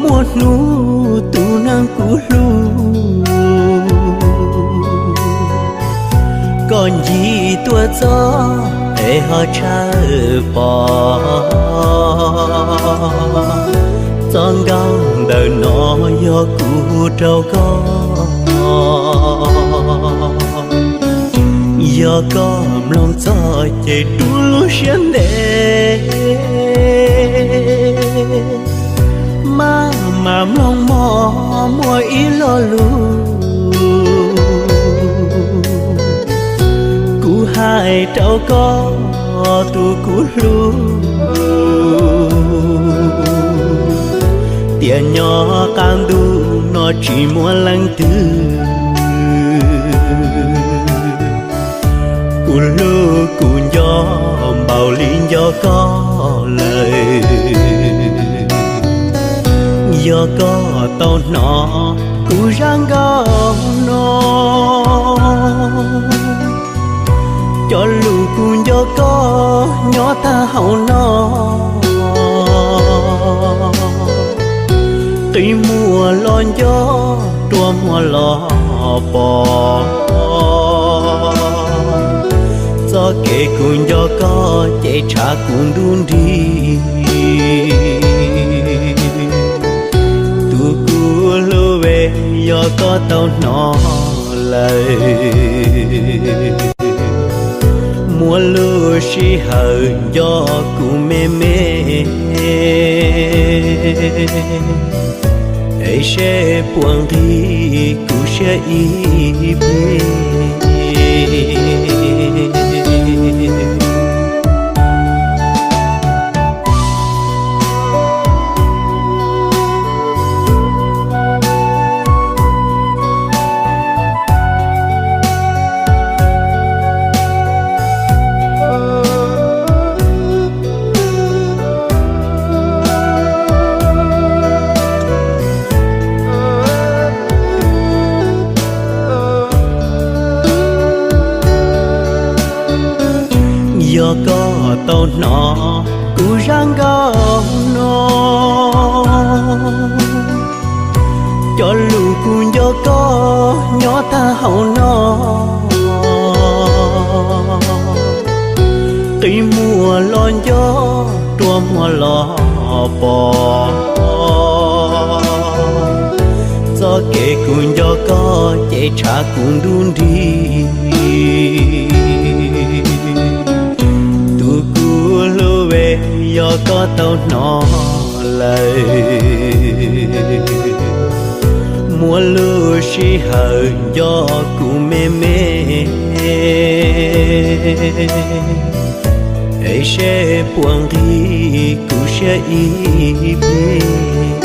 Muaj hnub tus neeg kuv hlub, koj ncig tuaj txog es ho tshawb pom. Txoj nkauj ntawm no yog kuv rau koj, yog koj mloog txog ces rub lub siab ntev. Maj mam mloog mog, muaj ib lo lus kuv hais rau koj tus kuv hlub, tias nyob qab ntuj no tsis muaj leej twg kuv hlub kuv nco npaum li nco koj lawm. Yog koj tau hnov kuv zaj nkauj no, cov lus kuv nco koj nyob tag hauv no. Qi muag los nco, rua muag los pom. Txoj kev kuv nco koj ces tshav kuv ntuj nrig. Tus kuv hlub es, yog koj tau hnov lawm, muaj lub sij hawm nco kuv me me, es seb puas nqig kuv siab ib pliag. Yog koj tau hnov kuv zaj nkauj no, cov lus kuv nco koj nyob tag hauv no. Qi muag los nco, rua muag los pom. Txoj kev kuv nco koj ces tshav kuv ntuj nrig. Tus kuv hlub es, yog koj tau hnov lawm, muaj lub sij hawm nco kuv me me, es seb puas nqig kuv siab ib pliag.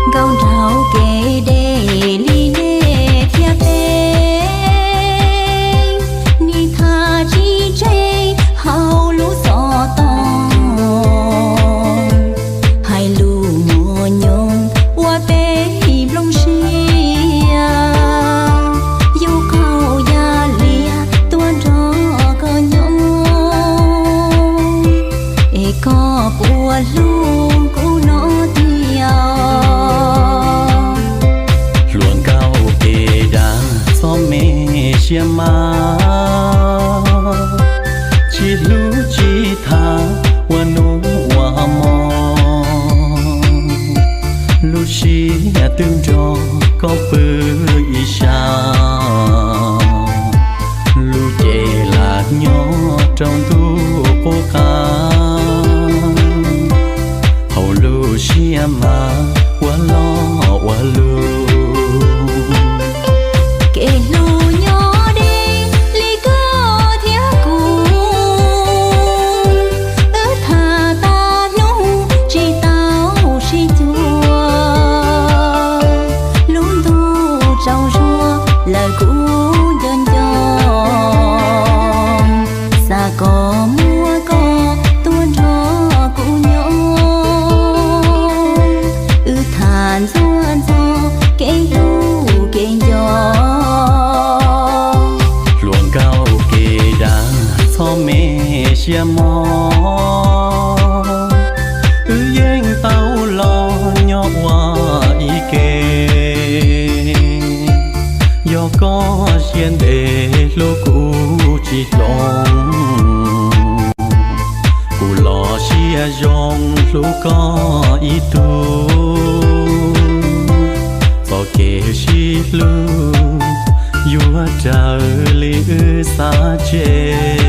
Nkauj nraug kev deb li nej thiab peb, nim thaj tsib tsev hauv lub xov tooj, hais lus muaj nyoog ua peb nplooj siab, yug qaug yam liam tuaj nrog koj nyob, es koj puas hlub kuv no tiag. Hluas nkauj kev dag txhob me siab mas, tsis hlub tsis tham ua hnub ua hmo, lub siab twb nrog koj pw ib sab, lub cev lam nyob rau ntuj qub qab, hauv lub siab mas ua loj ua lug. Kev hlub nyob deb li koj thiab kuv, wb tham tag hnub tsis tau sib cuag, lub ntuj tsaus zuag lawm kuv nco nco, xav kom muaj koj tuaj nrog kuv nyob, wb tham ntxuav ntxog kev hlub kev nco. Hluas nkauj kev dag txhob me siab mog, wb yeej tau los nyob ua ib ke. Yog koj siab ntev hlub kuv tsis hloov, kuv los siab zoo hlub koj ib tug. Txoj kev sib hlub yuav raws li wb xav tseg.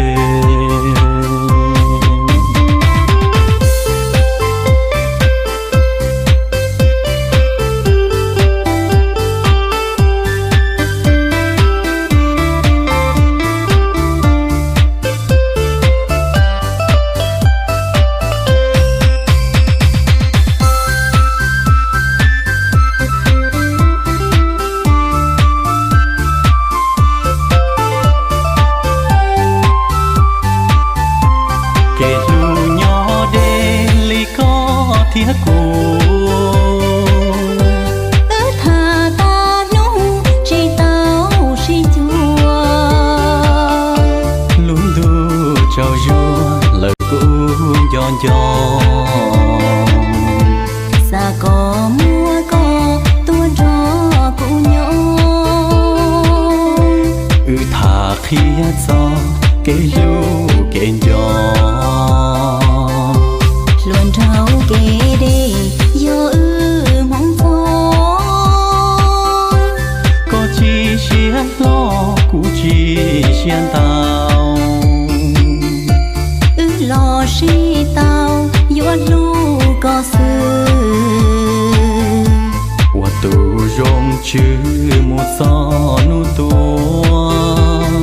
Kev hlub nyob deb li koj thiab kuv, wb tham tag hnub tsis tau sib cuag, lub ntuj tsaus zuag lawm kuv nco nco, xav kom muaj koj tuaj nrog kuv nyob, wb tham qhia txog kev hlub kev nco. Hluas nraug kev deb yog wb hmoov txog, koj tsis siab hlo kuv tsis siab ntau, wb los sib tau yuav hlub koj xwb, ua tus zoo tswv mus txog hnub tuag,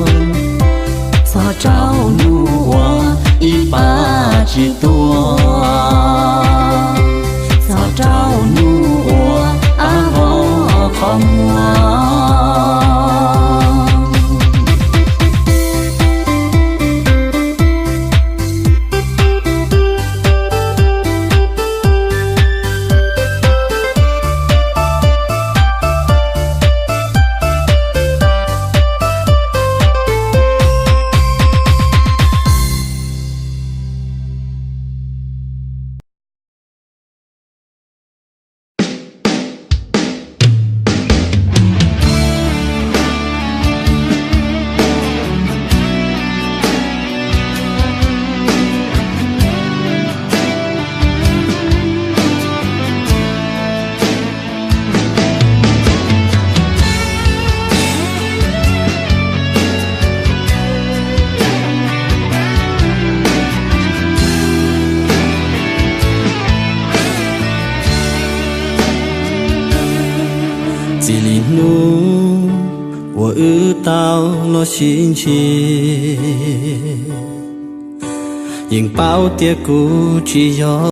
txog rau hnub uas ib pab tsis tuag, txog rau hnub uas av vov qhov muag. Txij li hnub uas wb tau los sib ntsib, yeej paub tias kuv tsis yog